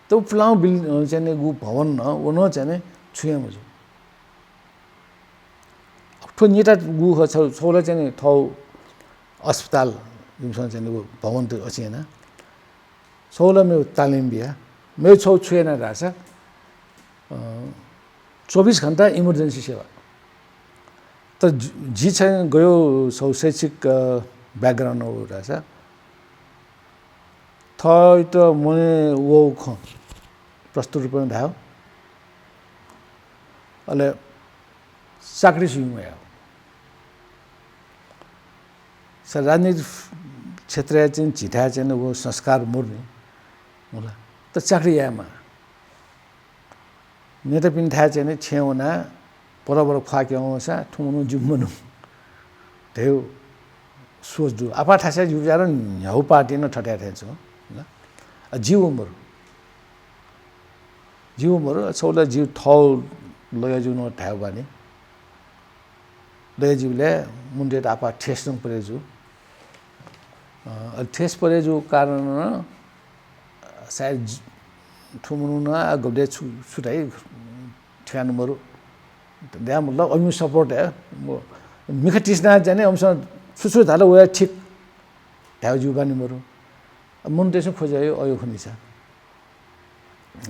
त पुलांगु build-, अ, चाहिँ नि गु भवन नं, व नं चाहिँ नि छुं याये मजू। थ्व निता गु खः, छगू, छगू ला चाहिँ नि थःगु अस्पताल, जिमिसं चाहिँ नि गु भवन त अथे याना। छगू ला मेगु तालिम बिया, मेगु छगू छु याना धाःसा, अ, चौबिस घण्टा emergency सेवा। त जि, जि चाहिँ गयो छगू शैक्षिक, अ, background हो धाःसा, थःत मनय् वःगु खँ प्रस्तुत रूपमा धायेगु। अले चाकरी सुइमा यायेगु। सा राजनीति क्षेत्रय् चाहिँ झीथाय् चाहिँ व संस्कार मरु नि, होला। त चाकरी यायेमाः। नेतापिन्थाय् चाहिँ नि छेँय् वनाः बरबर ख्वाः क्यं वंसा थुमनु जुमनु धयागु सोच दु। आपाः थासय् जूसा नं न्ह्यागु पार्टी नं थथे थें च्वं, होला। अ, जि व मरु। जि व मरु, छगू ला जि थःगु लय् जूगु नं धायेगु बानि। लय् जूबलय् मनूतय्त आपाः ठेस नं परे जू। अ, अले ठेस परे जूगु कारणं सायद जि-, थ्व मनूं नं आ गबलें छु, छु धाइ ठिकाना मरु। दया मतलब अमिगु support हे, म, मिखा तिसिना चाहिँ नि अमिसं छु छु धाल वया ठीक धायेगु जूगु बानि मरु। मनूतय्सं खोजे अयो, अयो खनिसा।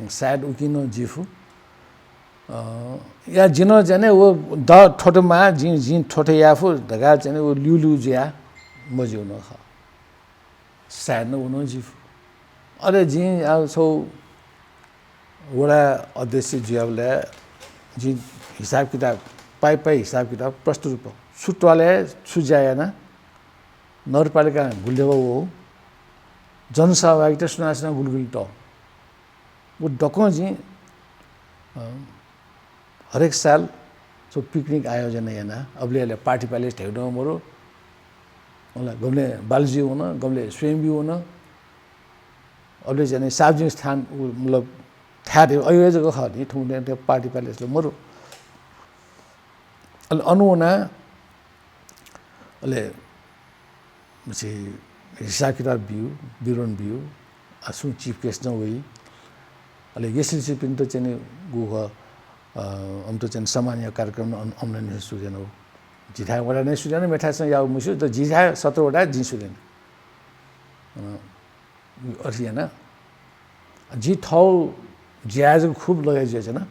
सायद उकिं नं जुइफु। अ, या जिं नं चाहिँ नि व द थ्वथ्व माः, जिं, जिं थ्वथ्व यायेफु धकाः चाहिँ नि व ल्यूल्यू जुयाः मज्यू नं खः। सायद नं व नं जुइफु। अले जिं आ छगू वडा अध्यक्ष जुयाबलय् जिं हिसाब किताब, पाइ पाइ हिसाब किताब प्रस्तुत रूपं छु त्वालय् छु ज्या याना, नगरपालिकां गुलि ध्यबा वः, जनसहभागिता सुनां सुनां गुलि गुलि तः। व दक्वं जिं, अ, हरेक साल छगू picnic आयोजना याना, अबलय् अले party palace धयागु नं मरु। होला, गबलें बालाजी वन, गबलें स्वयम्भू वन। अबलय् चाहिँ नि सार्वजनिक स्थान, उ, मतलब, थाय् धयागु अयो जक खः नि, थुगुलिं party palace ला मरु। अले अन वना, अले मछि हिसाब किताब बियु, विवरण बियु, आ, सुं chief guest नं वइ। अले एसएलसीपिन्त चाहिँ नि गुगु, अ, अमित चाहिँ नि सम्मान यायु कार्यक्रम नं अन-, online सुरु यानागु। जिथाय् वडा नं सुरु याना, मेथाय्‌सं याःगु मस्यू, तर जिथाय् सत्र वडा जिं सुरु याना। अ, अथे याना। जि थौ ज्याय् जक खुब लगे जुयाच्वना।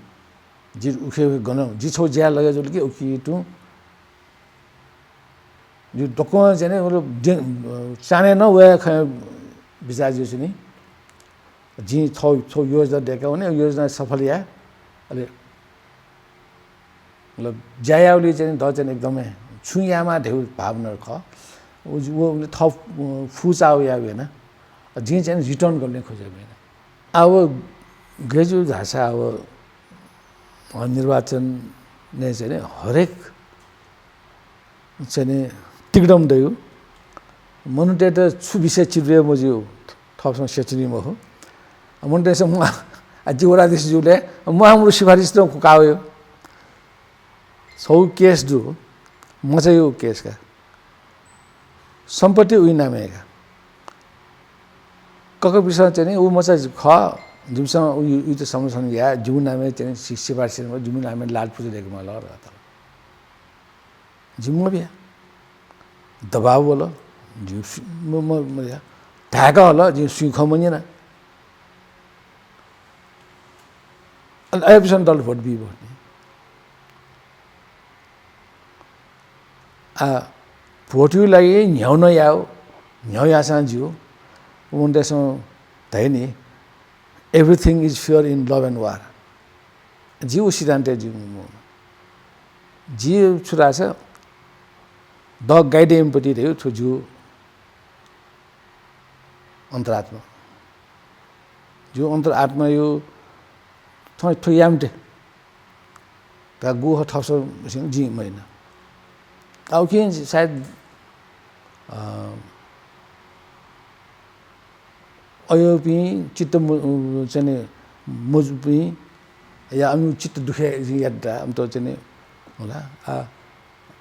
जि उखे उखे गन, जि छौ ज्याय् लगे जुल कि उकी तुं जि दक्वं चाहिँ नि मतलब दे-, चान्हय् नं वये खँ बिचाः जुयाच्वनी। जिं छौ, छौ योजना दय्‌का वने, योजना सफल याये। अले मतलब ज्या याउलिइ चाहिँ नि द चाहिँ नि एकदमै छुं यायेमाः धयागु भावना खः। व, व थः फुचाः यायेगु याना। जिं चाहिँ नि return गर्ने खोजेगु याना। अब गय् जू धाःसा अब, अ, निर्वाचनय् चाहिँ नि हरेक चाहिँ नि तिकदम दयु। मनूतय्‌त छु विषय चित्त मज्यू, थःपिसं स्यचुनी मखु। मनूतय्‌सं म, आ, जि वडाध्यक्ष जूबलय् म आमरु सिफारिस नं कुकावयु। छौ case दु, मचायु case का। सम्पत्ति उइ नामय् का। ककपिसं चाहिँ नि उ मचा खः, जिमिसं उ, उइत संरक्षण याये, जिगु नामय् चाहिँ नि सि-, सिफारिस यानाः जिगु नामय् लाल पुजा दय्‌केमाल धकाः। जिं मबिया। दबाव वल। जिं सु-, म, म, म, या। धाय्‌का हल, जिं सुइखँ मन्यना। अले अय्‌पिसं दल भोट बी भोट नि। आ, भोटयु लागि न्ह्याउ नं याउ, न्ह्याउ याःसां ज्यू। मनूतय्‌सं धइ नि, "Everything is fair in love and war।" जि उ सिद्धान्तय् जि मू। जि छु धाःसा, "The guardian empathy" धयु थ्व जु अन्तरात्मा। जु अन्तरात्मायु थ्व, थ्व यामते। का गु ह थप सब सिं जि मैना। आ, उकिं सायद, अ, अय्‌पिं चित्त मु-, चाहिँ नि मजुपिं या अमिगु चित्त दुखे जिं यात दा, अमित चाहिँ नि होला। आ,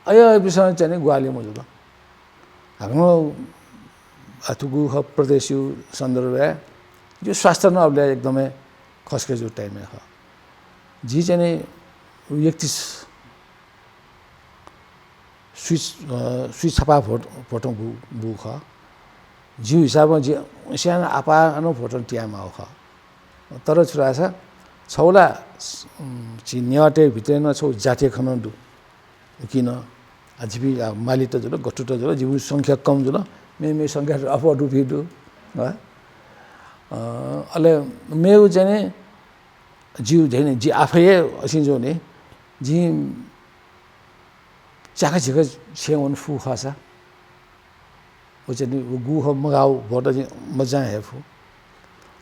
अय्‌पिसं चाहिँ नि ग्वाहालि मजुल। हाकनं अथुगु ख प्रदेशयु सन्दर्भय् जो स्वास्थ्य नं अबलय् एकदमै खस्के जु time य् ख। जि चाहिँ नि एकतीस स्विच, अ, स्विच छपा भोट, भोटं बु, बु ख। जिउ हिसाबं जि स्यान आपा नं भोटं तिया माउ ख। तर छु धाःसा छौला, उम्, जि नेवाःतय् भित्रय् नं छौ जातीय खँ नं दु। उकिं नं, आ, जिपिं, आ, मालित जुल, गथुत जुल, जिपिं संख्या कम जुल, मे, मे संख्या अप्वः दुपिं दु, ह? अ, अले मेउ चाहिँ नि, जिउ चाहिँ नि, जि आफै हे असिं जू नि, जि च्याखा झिखा छेँ वन फु खःसा, व चाहिँ नि, व गु ख मगाउ भोट जि मजां हे फु।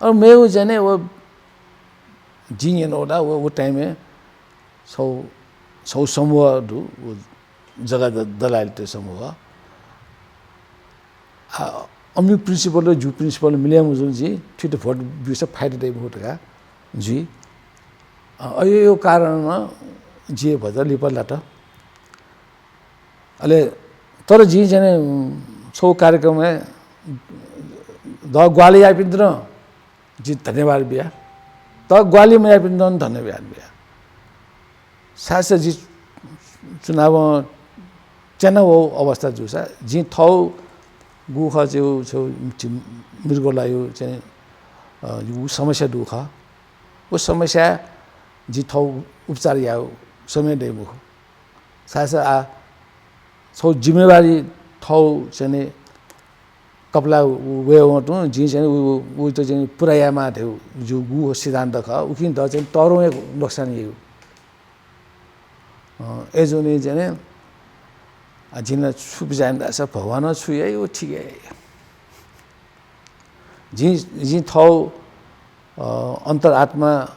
अ, मेउ चाहिँ नि, व जिं यन वडा, व, व time य् छौ, छौ समूह दु, व जग्गा द-, दलालित समूह। आ, अमि principle र जु principle मिले मजुल जि, थुइत भोट ब्यूसा फाइदा दइ मखु धकाः जुइ। अ, अयो, यो कारण नं जि भचा लिपा लात। अले तर जिं चाहिँ नि छौ कार्यक्रमय् द ग्वाहालि याःपिन्त नं जि धन्यवाद बिया। द ग्वाहालि मयाःपिन्त नं धन्यवाद बिया। सायद जि चुनावं च्याना वउ अवस्था जूसा जिं थौ गु ख च्यौ, च्यौ, मृगलायु चाहिँ, अ, उ समस्या दु ख। उ समस्या जि थौ उपचार याउ समय दइ मखु। सायद आ छौ जिम्मेवारी थौ चाहिँ नि कपला वयेवं तुं जिं चाहिँ नि उ, उ, उइत चाहिँ नि पुरा यायेमाः धयु जु गु सिद्धान्त ख। उकिं द चाहिँ तरुं हे नोक्सान यु। अ, अय्‌जूगुलिं चाहिँ नि, आ, जिं ला छु बिचाः याना धाःसा भगवानं छु याइ, व ठीक याइ। जिं, जिं थौ, अ, अन्तरात्मा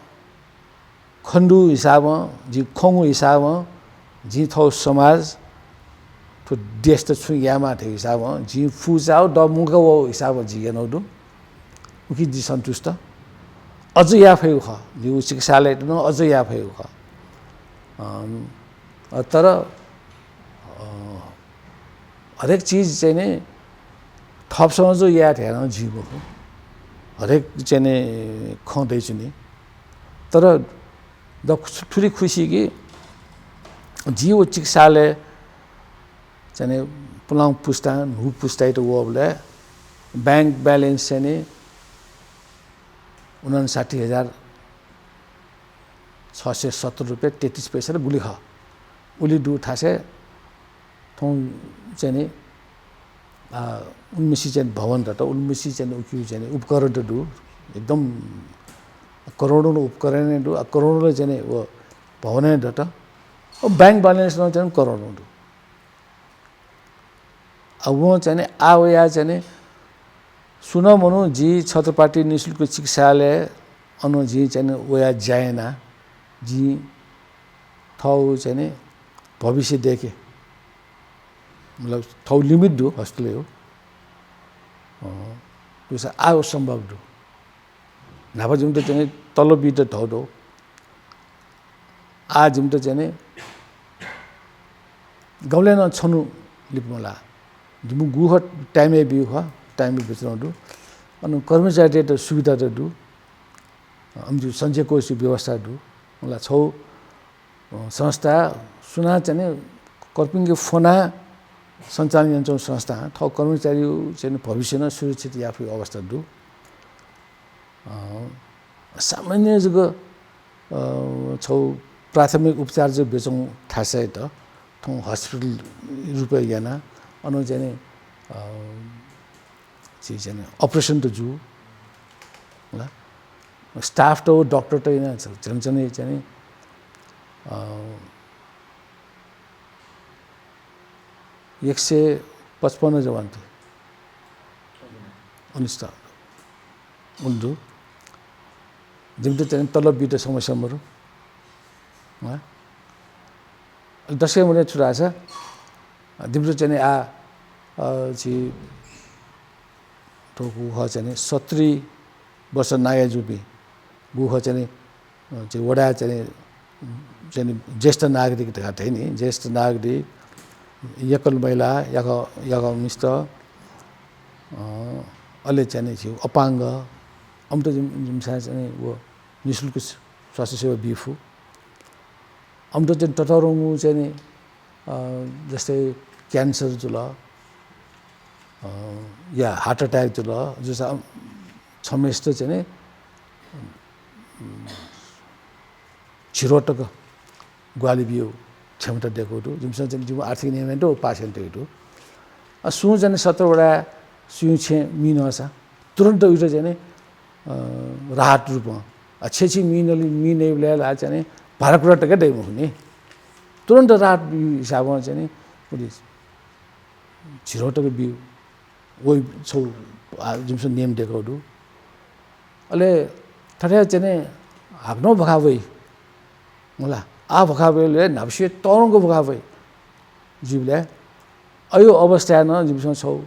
खंगु हिसाबं, जिं खंगु हिसाबं, जिं थौ समाज, थ्व देशत छु यायेमाः धयु हिसाबं, जिं फुचाउ द मुंका वउ हिसाबं जिं यनौ दु। उकिं जि सन्तुष्ट। अझ याये फयु ख, जिगु चिकित्सालयत नं अझ याये फयु ख। अम, अ, तर, अ, हरेक चिज चाहिँ नि थःपिसं जु याये धयाः नं जुइ मखु। हरेक चाहिँ नि खँ दइच्वनी। तर द-, थुलि खुसी कि जि व चिकित्सालय चाहिँ नि पुलां पुस्तां, न्हू पुस्तायात वःबलय् bank balance चाहिँ नि उनन्साठी हजार छ सय सत्तर रुपियाँ तेत्तिस पैसा ला गुलि खः। उलि दु थासय् थौं चाहिँ नि, आ, उलिमछि चाहिँ भवन दत, उलिमछि चाहिँ उकियु चाहिँ उपकरण त दु, एकदम करोडौं उपकरण दु, आ, करोडौं चाहिँ नि व भवन दत। अब bank balance नं चाहिँ करोडौं दु। आ, वं चाहिँ नि आ वया चाहिँ नि सुं नं मनु जि छत्रपति निशुल्क चिकित्सालय अन जि चाहिँ नि वया ज्या याना जि थौ चाहिँ नि भविष्य देखे, मतलब थौ limit दु hospital यु। अँ, दुसा आ व सम्भव दु। न्हापा जिमित चाहिँ नि तलब बीत धौ दु। आ जिमित चाहिँ नि गबलें नं छन्हु लिपा मला। जिमि गुगु time य् ब्यू खः, time य् बिचुं दु। अन कर्मचारीत सुविधा त दु। अन जु सञ्चय कोष व्यवस्था दु। मला छौ, अ, संस्था सुनां चाहिँ नि कर्पिंके फोना सञ्चालन यानाच्वंगु संस्था थौ कर्मचारी चाहिँ नि भविष्य नं सुरक्षित याफु अवस्था दु। अ, सामान्य जक, अ, छौ प्राथमिक उपचार जक बेचौं थासय् त थौं hospital रूपय् याना, अन चाहिँ नि, अ, चाहिँ नि operation त जु, होला। Staff त व doctor त याना झन् चाहिँ नि, अ, एक सय पचपन्न जवान त उन्नाइस त उन्दु। जिमित चाहिँ तलब बीत समस्या मरु। हँ? अले दसय् मने छु धाःसा, जिमित चाहिँ आ, अ, छि थौं गुगु खः चाहिँ नि सत्तरी वर्ष नाघे जूपिं, गुगु खः चाहिँ नि, अ, चाहिँ वडा चाहिँ नि, चाहिँ नि ज्येष्ठ नागरिक धकाः धाइ नि, ज्येष्ठ नागरिक, एकल महिला, याकः, याकः मिस्त, अ, अले चाहिँ नि झी अपाङ्ग, अमित जिम-, जिमिसं चाहिँ नि व निशुल्क स्वास्थ्य सेवा बी फु। अमित चाहिँ ततःधंगु चाहिँ नि, अ, जस्तै cancer जुल, अ, या heart attack जुल, जसा छम्हेसित चाहिँ नि, उम्, झिरो तक ग्वाहालि बियु क्षमता दयेकू दु। जिमिसं चाहिँ जिमि आर्थिक नियमय् दु, पास याना तयेकू दु। अ, सुं चाहिँ नि सत्र वडा सुं छेँ मि नःसा तुरुन्त उइत चाहिँ नि, अ, राहत रूपं, अ, छेँ छि मि नलि, मि नइबलय् ला चाहिँ नि भाराकुरा तक दइ मखु नि। तुरुन्त राहत हिसाबं चाहिँ नि उलि झिरो तक बियु। वइ छौ, आ, जिमिसं नियम दयेकू दु। अले थथे चाहिँ नि हाकनं भुखाः वइ। मला, आ भुखाः वइबलय् न्हापा स्वयां तःधंगु भुखाः वइ। जुइबलय् अयु अवस्थाय् नं जिमिसं छौ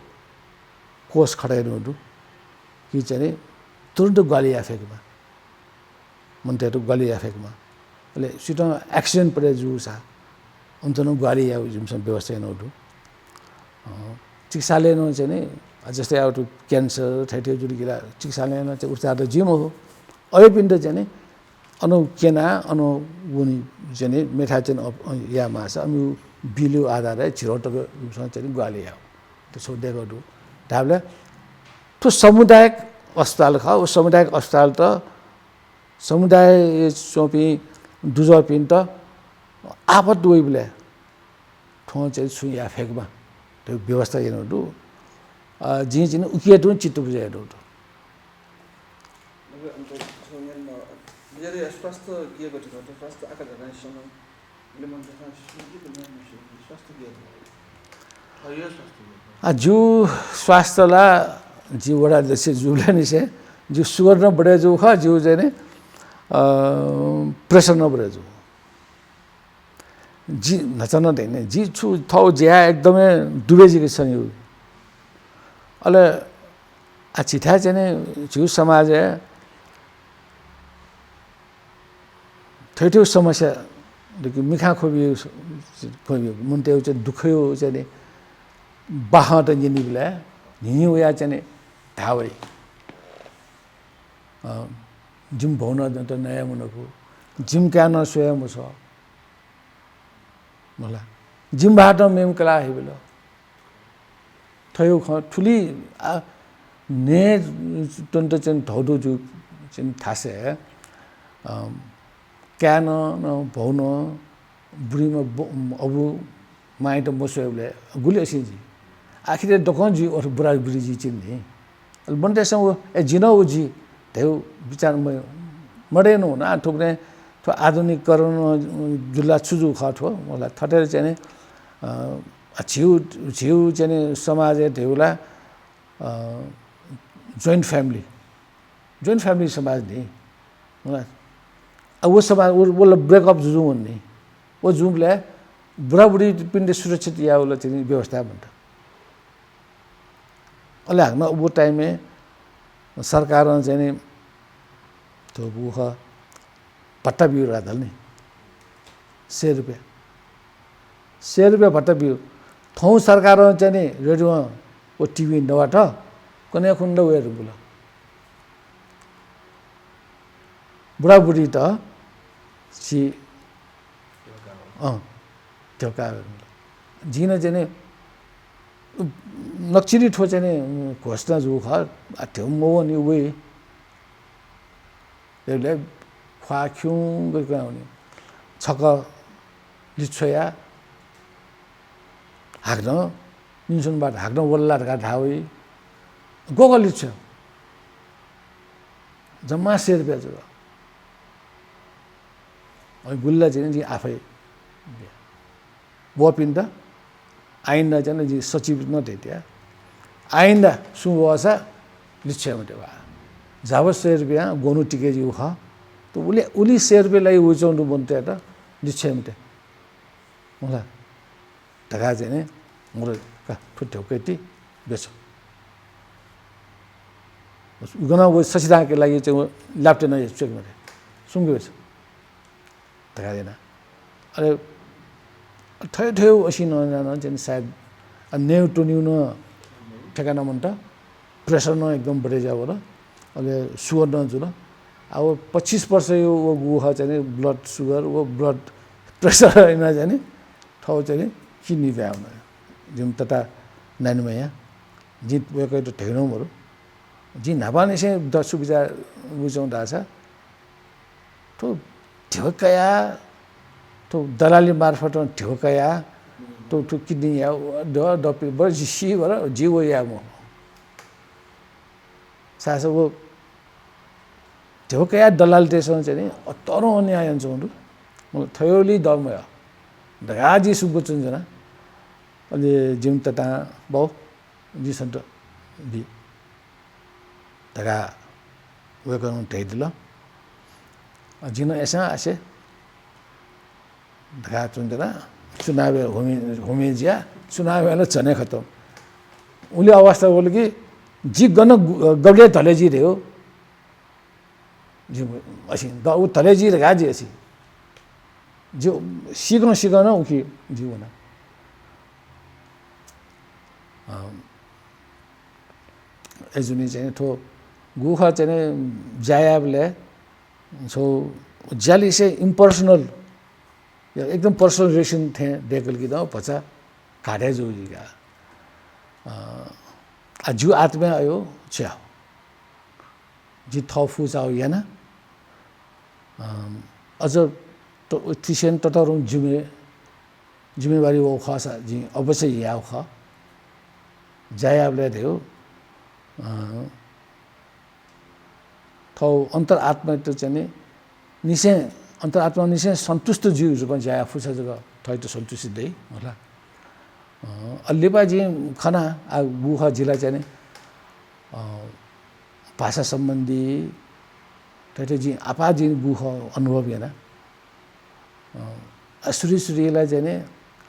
कोष खडा यानागु दु कि चाहिँ नि तुरुन्त ग्वाहालि याये फय्केमा, मनूतय्त ग्वाहालि याये फय्केमा। अले सुयातं accident परे जूसा उमित नं ग्वाहालि यायेगु जिमिसं व्यवस्था यानागु दु। अ, चिकित्सालयय् नं चाहिँ नि, अ, जस्तै अब थ्व cancer थथे जुल कि ला चिकित्सालयय् नं चाहिँ उपचार त जुइ मखु। अय्पिन्त चाहिँ नि अन क्यना, अन वनी चाहिँ नि मेथाय् चाहिँ नि अप-, अ, याये माःसा अमिगु बिलयु आधारय् झिरो तक जिमिसं चाहिँ नि ग्वाहालि यायेगु त छौ दयेकू दु। धायेबलय् थ्व सामुदायिक अस्पताल खः, व सामुदायिक अस्पताल त समुदायय् च्वंपिं दुजःपिन्त आपत वइबलय् थ्वं चाहिँ छुं याये फय्केमा धइगु व्यवस्था यानागु दु। अ, जिं चाहिँ नि उकिया तुं चित्त बुझे यानागु दु। स्वास्थ्य आ, जु स्वास्थ्य ला जि वडा अध्यक्ष जुबलय् निसें जु sugar नं बढे जू खः, जु चाहिँ नि, अ, pressure नं बढे जू। जि न्हाचः नं धाइ नि, जि छु थौ ज्या एकदमै डुबे जुइके छ्यं यु। अले आ झीथाय् चाहिँ नि झीगु समाजय् थथे समस्या दु कि मिखां ख्वबि, ख्वबि मनूतय्गु चाहिँ दुःखयु चाहिँ नि बाखंत न्यनीबलय् न्हिं वयाः चाहिँ नि धाः वइ। अ, जिमि भौनं त नया मनकू, जिमि काय्‌नं स्वया मछ्वः। मला। जिमि भाःतं मेम्ह कलाः हइबिल। थ्व खँ थुलि, आ, न्हय्‌तन्त चाहिँ धौधौ जू चाहिँ थासय्, अ, काय्‌नं, न भौनं, बुरिमा ब-, अबु माइत मस्वयेबलय् गुलि असिं जुइ। आखिर दक्वं जुइ अथे बुराबुरी जुइ चाहिँ नि। अले मनूतय्‌सं व, ए, जि नं व जुइ धयागु बिचार म-, मदयेनु हुना। थुकथं थ्व आधुनिकीकरण जुल ला छु जू खः थ्व, मला। थथे चाहिँ नि, अ, झीगु, झीगु चाहिँ नि समाजय् धयागु ला, अ, joint family, joint family समाज नि। मला। आ, व समाज, व, व ला break up जुजुं वन नि। व जूबलय् बुराबुरीपिन्त सुरक्षित यायेगु ला चाहिँ नि व्यवस्था मन्त। अले हाकनं व time-य् सरकारं चाहिँ नि थ्व गु खः भत्ता बिउ धकाः धाल नि। सय रुपियाँ। सय रुपियाँ भत्ता बिउ। थौं सरकारं चाहिँ नि radio-ं व TV नवात, कन्हय् खुन्हु ला वये धुंकल। बुराबुरीत छि, अँ, ध्यबा। जिं नं चाहिँ नि नक्चिरी थ्व चाहिँ नि घोषणा जू खः, आ, ध्यबा मवनी वइ। अले ख्वाः खिउँगु कयावनी। छकः लिच्छ्वया हाकनं निन्सुनबाट हाकनं वल ला धकाः धाः वइ। ग्वःगः लिच्छ्वया? जम्मा सय रुपियाँ जक। अले गुलि ला चाहिँ नि जिं आफै बिया। वःपिन्त आइन्दा चाहिँ नि जिं सचिवयात नं धयादिया। आइन्दा सुं वःसा लिच्छ्वये मते वा। झाबः सय रुपियां ग्वन्हु टिके ज्यू खः। त उलि, उलि सय रुपियां लागि वइच्वंगु मनूतय्‌त लिच्छ्वये मते। मला। धकाः चाहिँ नि, मला, का, थ्व ध्यबा कयाति, ब्यछु। गनं व ससिधांके लागि चाहिँ व ल्यापतय् नं च्वयेके मते। सुम्के ब्यछु। धकाः याना। अले थथे थथे असिं नं, नं, नं चाहिँ सायद, अ, नयेत्यनागु नं ठेकाना मन्त। Pressure नं एकदम बढे जुयावल। अले sugar नं जुल। आ, व पच्चिस वर्षया व गु खः चाहिँ नि blood sugar, व blood pressure याना चाहिँ नि थ्व चाहिँ नि kidney ब्याहा वना। जिमि तता नानीम्हया, जिं वय्‌कःयात धयागु नं मदु। जिं न्हापांनिसें द-, सुविचार बुझ्वं धाःसा, थ्व ध्यबा कयाः, थ्व दलाली मार्फत ध्यबा कयाः, थ्व, थ्व kidney या, द-, दपि, बर जि सी बर, जि व याये मखु। छाय्‌धाःसा व ध्यबा कयाः दलालतय्‌सं चाहिँ नि अतरं अन्याय यानाच्वंगु दु। मतलब थय्‌वलि दःम्ह धकाः जिं सुम्क च्वनाच्वना। अले जिमि ततां, बाउ, जिं छन्त बी धकाः वय्‌कलं धयादिल। अ, जिं नं अय्‌सां असे धकाः च्वनाच्वना। चुनावय् हुमे, हुमे जुया, चुनावय् ला झनै खतम। उलि अवस्था वल कि जि गन गु-, गबलय् धले जि धयो। जि असिं, द-, उ धले जि धकाः जि असिं। जि सीकं सीकं नं उकी जि वना। अ, अय्‌जूगुलिं चाहिँ थ्व गु खः चाहिँ नि ज्या यायेबलय् छगू ज्यालिसे impersonal, एकदम personal relation थें दय्‌कल कि नं भचा घातय् जू जुइका। अ, आ, जिगु आत्माय् अयो छु याये? जिं थःगु फुचाःगु याना। अ, अझ त-, तिसें ततःधंगु जिम्मे-, जिम्मेवारी वःगु खःसा जिं अवश्य यायेगु खः। ज्या यायेबलय् धयो, अ, थःगु अन्तरात्मायात चाहिँ नि निसें, अन्तरात्मा निसें सन्तुष्ट जुइ रूपं ज्या याये फुसा जक थःत सन्तुष्टि दइ, होला। अ, अले लिपा जिं खना, आ, गु खः जि ला चाहिँ नि, अ, भाषा सम्बन्धी थथे जिं आपाः जिं गु खः अनुभव याना। अ, आ, सुरु सुरुइ ला चाहिँ नि,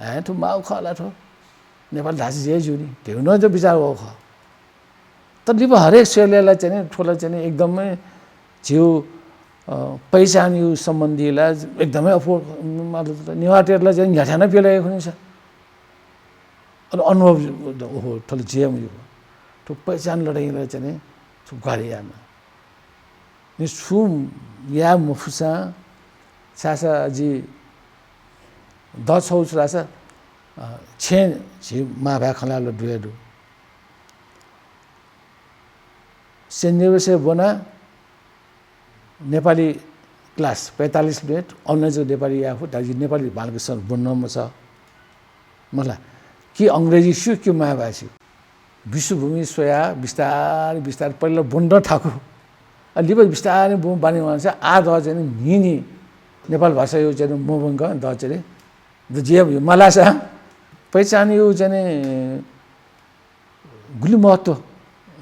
हाय्, थ्व माःगु खः ला थ्व? नेपाली धाःसा जे ज्यू नि, धयागु नं जक बिचाः वःगु खः। तर लिपा हरेक स्वयेबलय् ला चाहिँ नि, थ्व ला चाहिँ नि एकदमै झीगु, अ, पहिचानया सम्बन्धी ला एकदमै अप्वः, मतलब, नेवाःतय्‌त ला चाहिँ नि न्ह्याथाय् नं प्यला हे खनिसा। अले अनुभव, ओहो, थ्व ला जे मयु। पहिचान लडाइँयात चाहिँ नि छु ग्वाहालि यायेमाः। नि छु याये मफुसां छाय्‌सा जि दछौ छु धाःसा, अ, छेँ झी मांभाय् खँ ल्हायेबलय् दुया दु। सेन्ट जेवियर्सय् ब्वना नेपाली class पैंतालिस मिनेट, online जक नेपाली याये फु, तर जि नेपाली बांलाक सः ब्वने मसः। मला, कि अंग्रेजी स्यू, कि मांभाय् स्यू। विश्वभूमि स्वयाः बिस्तार बिस्तार पहिला ब्वने थाकु। अ, लिपा बिस्तार ब्वने बानी वंसा आः द चाहिँ नि न्हिं न्हिं नेपाल भाषायागु चाहिँ नि मब्वंक द चाहिँ नि द जिया मालासा पहिचानयागु चाहिँ नि गुलि महत्त्व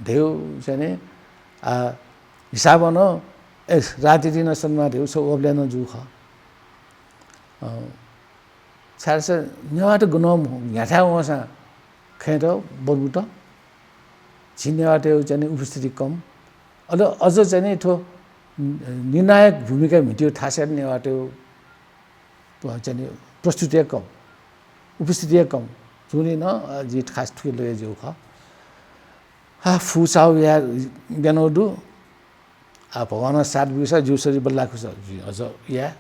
धयागु चाहिँ नि, आ, हिसाबं नं, ए, राजनीतिइ नं सन्मान धयागु छ, अबलय् नं जूगु खः। अ, छाय्‌धाःसा नेवाःत गनं न्ह्याथाय् वंसां खयेत बरु त झी नेवाःतय् चाहिँ नि उपस्थिति कम। अले अझ चाहिँ नि थ्व निर्णायक भूमिका म्हितेगु थासय् नेवाःतय् प-, चाहिँ नि प्रस्तुति हे कम, उपस्थिति हे कम। जुनि नं, अ, जि खास थुके लगे ज्यू खः। हा, फुचाउ या ब्यानौ दु। आ, भगवानं साथ ब्यूसा ज्यू सरी बल्लाकुसा जि अझ या।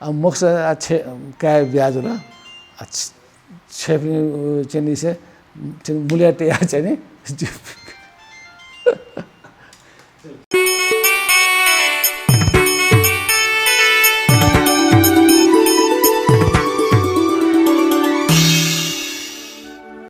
आ, मखुसा आ छे-, काय् ब्याहा जुल। आ, छ-, छेँपिं, अ, चाहिँ नि से, चाहिँ नि मुलय् तया चाहिँ नि,